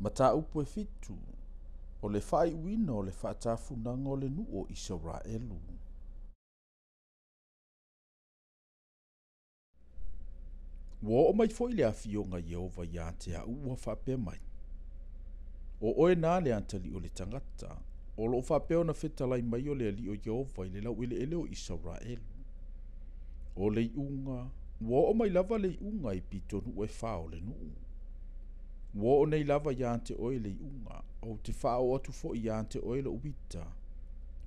Mataupu e fitu, o le faaiuina o le faatafunaga o le nuu o Isaraelu. Ua oo mai foi le afioga Ieova ia te a'u ua faapea mai, O oe na le atalii o le tagata, o loo faapea ona fetalai mai o le Alii o Ieova i le laueleele o Isaraelu. O le iuga, ua oo mai lava le iuga i pitonuu e fa o le nuu. Ua oo nei lava ia te oe le iuga, ou te faaoo atu foi ia te oe lou ita,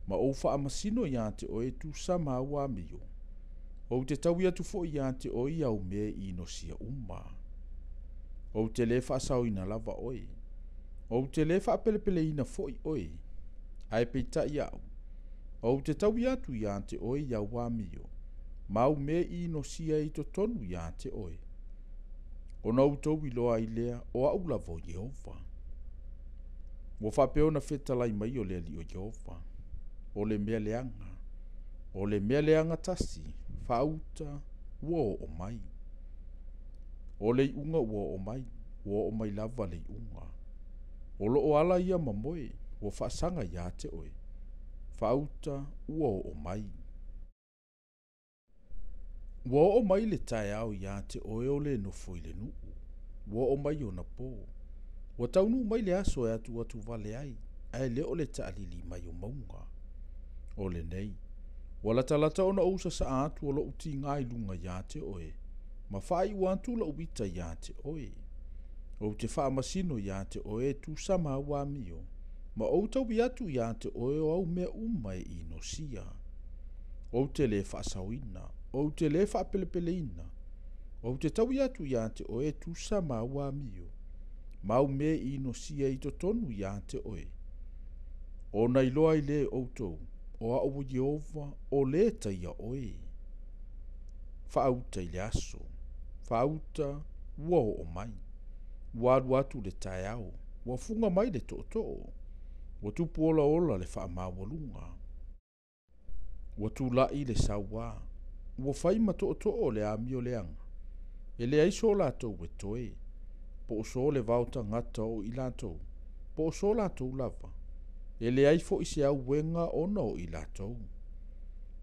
ma ou faamasino ia te oe e tusa ma au amio. Ou te taui atu foi ia te oe i au mea e inosia uma. Ou te lē faasaoina lava oe. Ou te lē faapelepeleina foi oe. Ae peitai a'u, ou te taui atu ia te oe i au amio, ma au mea e inosia i totonu ia te oe. Ona outou iloa ai lea o a'u lava o Ieova. Ua faapea ona fetalai mai o le Alii o Ieova. O le mea leaga. O le mea leaga tasi, faauta, ua oo mai. O le iuga ua oo mai, ua oo mai lava le iuga. O loo ala ia mamoe, ua faasaga ia te oe. Faauta, ua oo mai. Ua oo mai le taeao ia te oe o le nofo i le nuu. Ua oo mai ona pō. Ua taunuu mai le aso e atu atu vale ai, ae le o le taalili mai o mauga. O lenei, ua latalata ona ou sasaa atu o lou tiga i luga ia te oe, ma faaiu atu lou ita ia te oe. Ou te faamasino ia te oe e tusa ma au amio, ma ou taui atu ia te oe o au mea uma e inosia. Ou te lē faasaoina, ou te lē faapelepeleina, ou te taui atu ia te oe e tusa ma au amio, ma au mea e inosia i totonu ia te oe. Ona iloa ai lea e outou, o a'u o Ieova o lē taia oe. Faauta i le aso, faauta ua oo mai. Ua alu atu le taeao, ua fuga mai le tootoo, ua tupu olaola le faamaualuga. Ua tula'i le sauā, ua fai ma tootoo o le amio leaga, e leai so latou e toe, po o so le vao tagata o i latou, po o so latou lava, e leai foi se auega ona o i latou.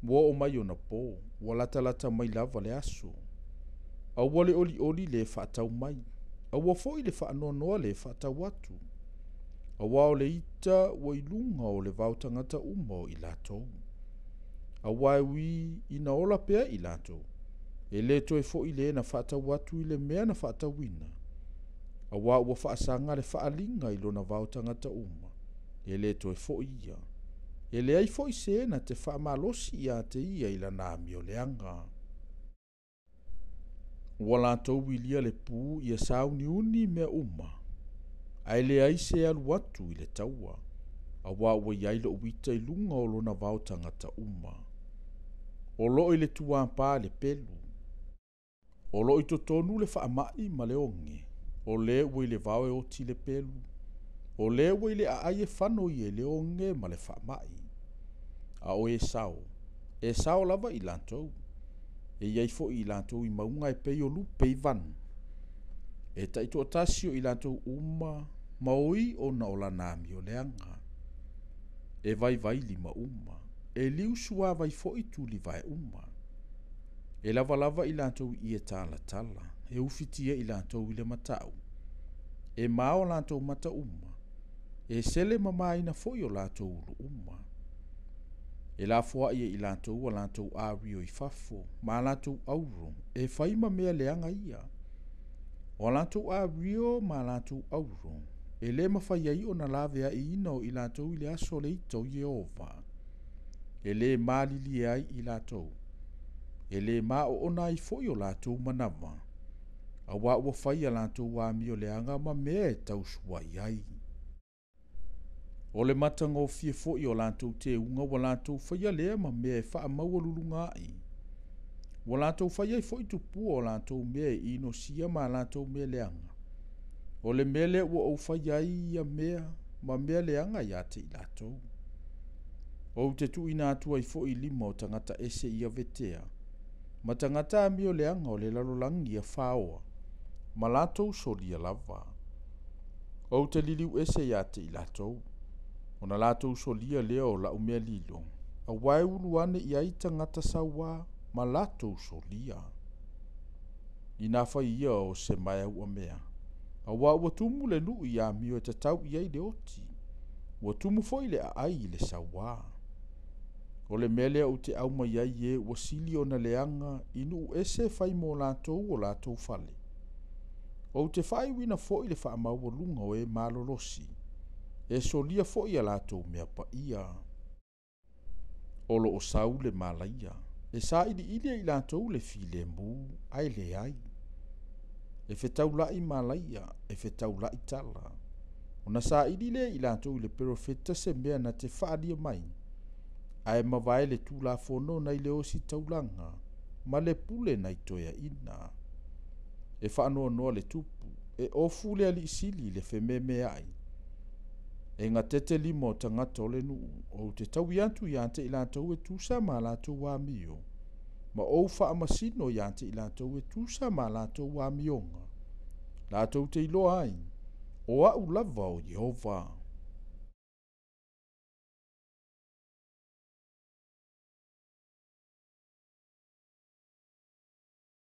Ua oo mai ona pō, ua latalata mai lava le aso. Aua le olioli le faatau mai, aua foi le faanoanoa le faatau atu. Auā o le ita ua i luga o le vao tagata uma o i latou. Auā e ui ina ola pea i latou, e lē toe fo'i le na faatau atu i le mea na faatauina. Auā ua faasaga le faaliga i lona vao tagata uma, e lē toe fo'i ia. E leai foi se na te faamalosi ia te ia i lana amio leaga. Ua latou ilia le pu ia sauniuni mea uma, ae leai se alu atu i le taua, auā ua i ai lou ita i luga o lona vao tagata uma. O loo i le tuapā le pelu. O loo i totonu le faamai ma le oge, o lē ua i le vao e oti le pelu, o lē ua i le aai e fano ia i le oge ma le faamai. A o Esao, Esao lava i latou, e iai foi i latou i mauga e pei o lupe i vanu. E taitoatasi o i latou uma, ma oi ona o lana amio leaga. E vaivai lima uma, e liu suavai foi tulivae uma. E lavalava i latou i ie talatala, e ufitia i latou i le matau. E mao latou mata uma, e sele mamaina foi o latou ulu uma. E lafoai e i latou a latou ario i fafo, ma a latou auro, e fai ma mea leaga ia. O a latou ario ma a latou auro, e lē mafai ai ona laveaiina o i latou i le aso o le ita o Ieova. E lē malilie ai i latou, e lē maoona ai foi o latou manava, auā ua fai a latou amio leaga ma mea e tausuai ai. O le matagofie foi o latou teuga ua latou faia lea ma mea e faamaualuluga ai. Ua latou fai ai foi tupua o latou mea e inosia ma a latou mea leaga. O le mea lea ua ou fai ai ia mea ma mea leaga ia te i latou. Ou te tuuina atu ai foi i lima o tagata ese ia vetea, ma tagata amio leaga o le lalolagi ia faoa, ma latou solia lava. Ou te liliu ese iā te i latou, ona latou solia lea o la'u mea lilo, auā e ulu ane i ai tagata sauā ma latou solia. Inā fai ia o se maeuamea, auā ua tumu le nuu i amio e tatau i ai le oti, ua tumu foi le aai i le sauā. O le mea lea ou te aumai ai e ua sili ona leaga i nuu ese e fai mo latou o latou fale. Ou te faaiuina foi le faamaualuga o e malolosi, e solia foi a latou mea paia. O lo o sau le malaia, e sailiili e i latou le filemu, ae leai. E fetaula'i malaia, e fetaula'i tala. Ona saili lea e i latou i le perofeta se mea na te faaalia mai, ae mavae le tulafono nai le ositaulaga ma le pule nai toeaiina. E faanoanoa le tupu, e ofu le alii sili i le fememeai. E gatete lima o tagata o le nuu, ou te taui atu ia te i latou e tusa ma a latou amio, ma ou faamasino ia te i latou e tusa ma a latou amioga, latou te iloa ai, o Au lava o Ieova.